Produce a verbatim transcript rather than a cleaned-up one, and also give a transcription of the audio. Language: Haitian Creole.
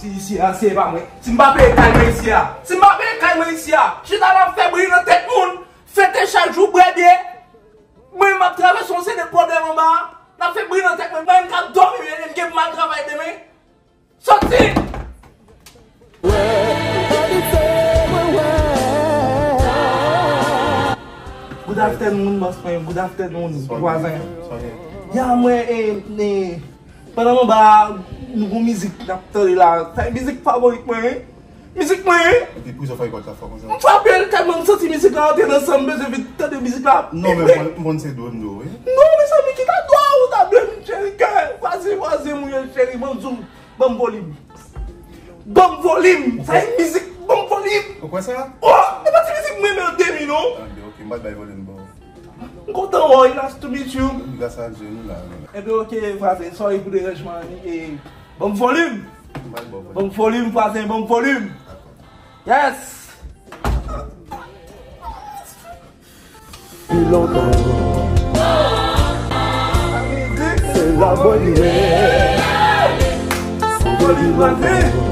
Isi a, se pa mwen. Si m pa peye kay mwen isi a, si m pa peye kay mwen isi a, chita la ap fè bri nan tèt moun, fete chak jou, bwè byen. Mwen, m ap travèse yon seri de pwoblèm anba a, n ap fè bri nan tèt mwen, mwen, m ka dòmi, men m gen mal travay demen. Soti! Good afternoon, boss mwen. Good afternoon, vwazen. Ya, mwen, e, e, pandan m anba a, nou gon mizik n ap tande la. Sa e mizik favorit mwen, wi. Mizik mwen, wi. Epi prizon fè kòt la fò konsa. M frape l tèlman m santi mizik la antre nan san m, bezwen vin tande mizik la. Non, men m konn, m konn se dlo m dlo, wi. Non, mezanmi, ki ta dwa ou ta dwe m, cheri, kè. Vwazen, vwazen, mwen, cheri, ban m zoom. Ban m volim. Ban m volim. Sa e mizik. Ban m volim. Ou kwè sa? Oh, e pa ti mizik mwen, men an demi, non. Ah, ben, ok, m pa t bay volim, bon. M kontan wè w, nice to meet you. Gras a Dye, nou la, nou la. Enben, ok, vwazen, sorry pou deranjman an, e, ban m volim. M pa t ba w volim. Ban m volim, vwazen, ban m volim. Dakò. Yes! Pi lontan. Se la bò li ye. Se bò li vwazen.